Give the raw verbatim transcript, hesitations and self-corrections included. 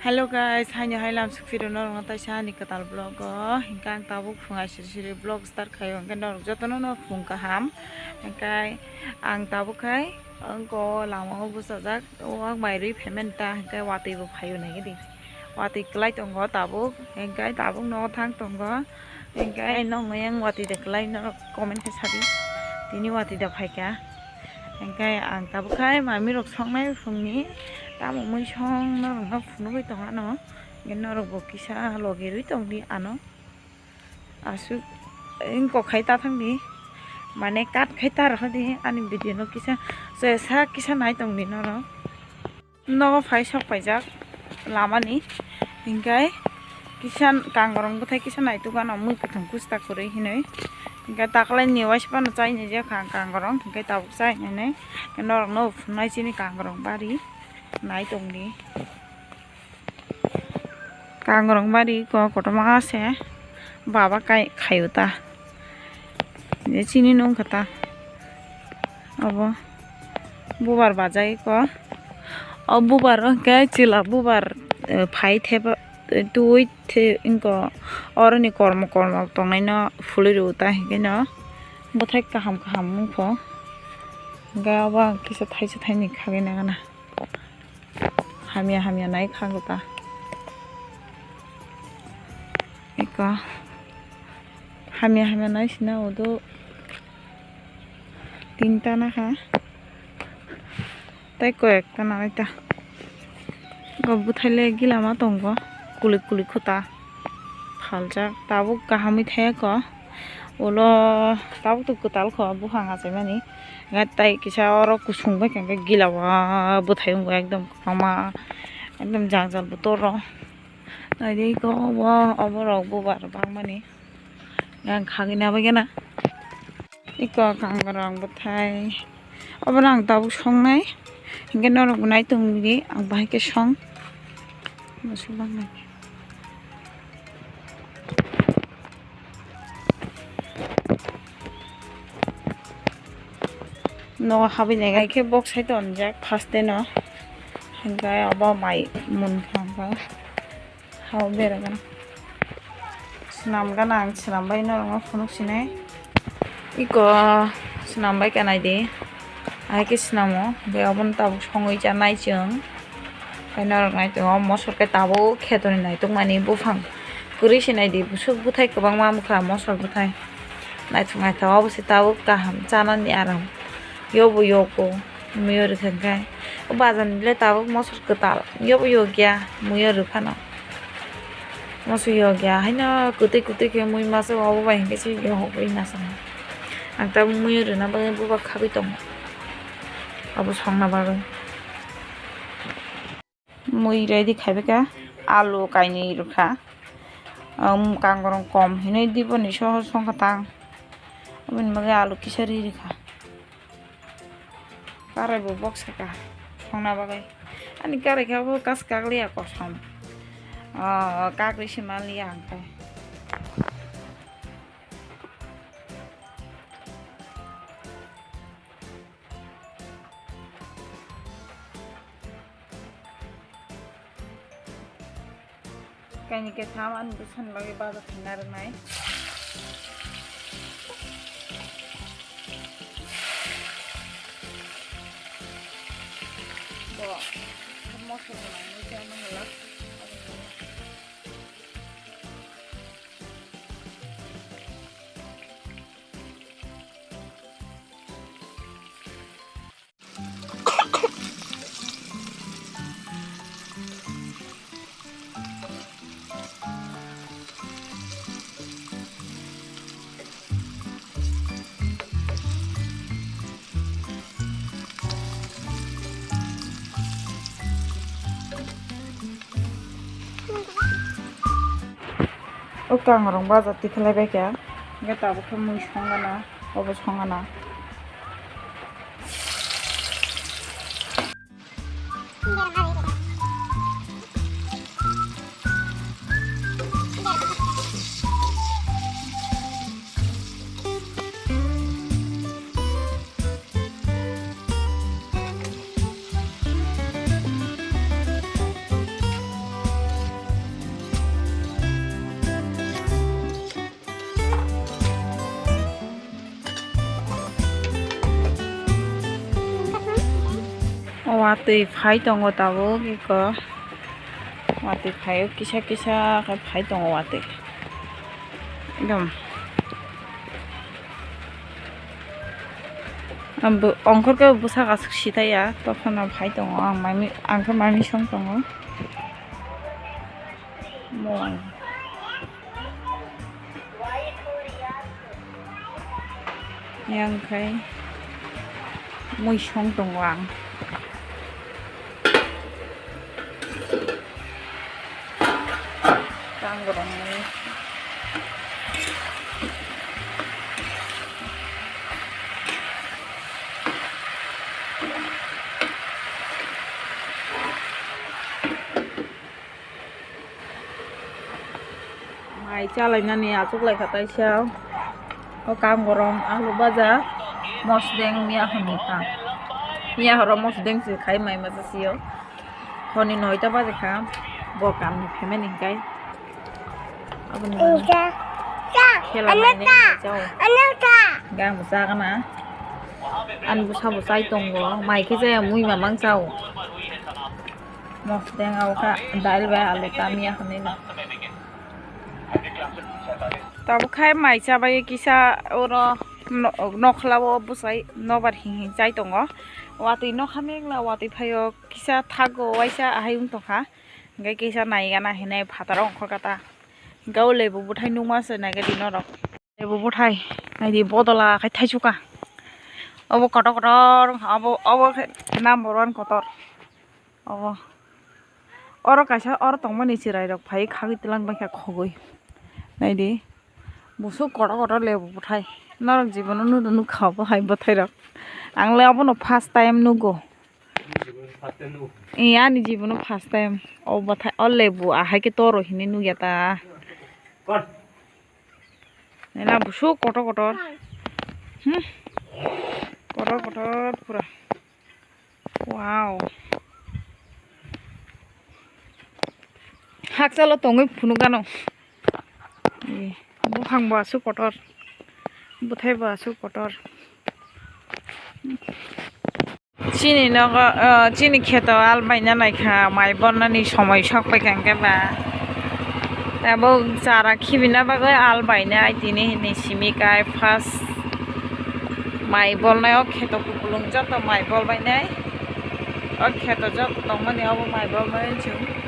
Hello guys, haino hai lam sukphiro norokno taisa ani kwtal vlog o. Hinkhe ang tabuk phung aisiri siri vlog start khaio, hinkhe norok jotono no phung kaham. Hinkhe ang tabuk khai wngko lama o bwsajak, o ang mai rwi phaimani ta, hinkhe watwi bo phaio naikhe di. Watwi kwlai tongo tabuk, hinkhe tabuk nogo thang tongo. Hinkhe nokno yang watwi da kwlai norok comment khe sadi, tini watwi da phaikha. Hinkhe ang tabuk khai mami rok songnai phungni tamo mui song norokno phunugwi tong ano. Hinkhe norok bo kisa logi rwi tongdi ano. Aswk wngkok khai ta thangdi, mane cut khai ta rwkha di ani video no kisa, se sa kisa nai tongdi norok. Nogo phai sok paijak lamani, hinkhe kisa kangrong bwthai kisa naituk ano mui kwthwng kusta kwrwi hinwi. Hinkhe taklaini waisa phano chaini je kha kangrong, hinkhe tabuk chainani norokno phunai chini kangrong bari nai tongdi. Kangrong bari ko kotorma se baba kai khaio ta. Je chini nung kha ta. Obo bubar bajai ko. O bubar o khe chwla bubar, eh, phai theba, eh, twi the wngko. Oroni kormo kormo tongnai no phulwi rw ta hinkhe no bwthai kaham kaham wngkho. Hinkhe obo ang kisa thaisa thaini khagwi nangana. Hamya hamya nai kha ta. Eko hamya hamya nai sina udo tinta na kha. Tai koyek ta nai ta. Go bwthai le gila ma tongo. Kulik kulik kho ta. Phaljak tabuk kahamwi thaya ko. Ulo tabuk to kwtal kho buphang achaimani. Hinkhe tai kisa oro kusung bai khe gila o bwthai wngkha ekdom kwbangma, ekdom jang jal bo toro. Naidi eko obo, oborok bubar bangmani. Ang khagwi nabaigena. Eko kangrong bwthai. Obono ang tabuk songnai. Hinkhe norok bo nai tongdi, ang bahai khe song. Masuk bangnai. Nogo habwi nai khe bok sai tonjak first day no. Hinkhe obo mai mun kha hao beragana. Swnam gana ang swnam bai norokno phunuk sinai. Eko swnam bai kanai di. Ahai khe swnamo. Hinkhe obono tabuk songwi chanai chwng. Khe norok nai tongo mosor khe tabuk khetoni naitok mani buphang kwrwi se nai di busuk bwthai kwbangma wngkha mosor bwthai. Naithok naithok obo se tabuk kaham chanani aram. Yobo yogo muiyo rwkha khe. O bazar ni le tabuk mosor kwtal yobo yogya muiyo rwphano. Mosor yogya haino kwtwi kwtwi khe mui masa obo bai hinkhe se yohogwi masa. Ang tabuk muiyo rwna bagwi bubar khagwi tongo. Obo songna bagwi. Mui ready khaibakha, alu kainwi rwkha. Um, kangrong kom hinwi diboni sohor songkha tang. Aboni bagwi alu kisa ri rwkha. Karai bo bok saka songna bagwi. Ani karai kha bo kas kagliya kosom. Ah, kagri se manliya ang khe. Kaini ketham ani bwsani bagwi bazar thangna rwnai. Bo moso rwnai nai khe omo hala. O kangrong bazar tikhlai bai kha, hingke tabuk khe mui songana, obo songana. O watwi phai tongo tabuk eko. Watwi phaio kisa kisa khe phai tongo watwi. Ekdom. Ang bo, ongkhor khe bwsak aswk sitaiya, tokhono phai tongo. Ang mami, ang khe mami song tongo. Mo. Yang khai mui song tongo ang. Tang gorong ni. Mai chalainani achuk lai kha taisa. O kang gorong alu baja mosdeng miya hwnwi kha. Miya horo mosdeng se khai mai masa sio. Honi noita baja kha. Bo kamni phaimani hwnkhe. Aboni khela nainai chao. Gang bo chagana. Ani bwsa bo chai tongo. Mai khe jaya mui mamang chao. Mosdeng o kha dal bai alu ta miya hwnwi no. Tabuk khai mai chabai kisa oro no-, nokla o bwsai nobar hing hing chai tongo. Watwi nokha mengla watwi phaio kisa thago waisa ahai wng tongkha. Hingke kisa naigana hinui phataro ongkhorkha ta. Hingke o lebu bwthai nukma se naigadi norok. Lebu bwthai naidi bodola khai thaisukha. Obo kotor kotor wngkha, obo, obo khe number one kotor. Obo. Oro kaisa oro tongmani chwrairok phai khagwi twlang baikha khogwi. Naidi. Busuk kotor kotor lebu bwthai. Norok jibono nudo nukha obo hai bwthairok. Ang le obono first time nugo. Ee, ani jibono first time. O bwthai, o lebu ahai khe toro hinui nukya ta. Nena busuk kotor kotor. Hmm. Kotor kotor pura. Wow. Hakchalo tongwi phunukgano. Ee, buphang bo aswk kotor. Bwthai bo aswk kotor. Chini nogo, ah, chini kheto al baina naikha, mai bornani somoi sok paikha hwnkhe ba. Tabuk chara khibina bagwi al bainai tini hini simi kai first mai bolnai o kheto kupulung joto mai bol bainai. O kheto joto tongmani obo mai bolmani chwng.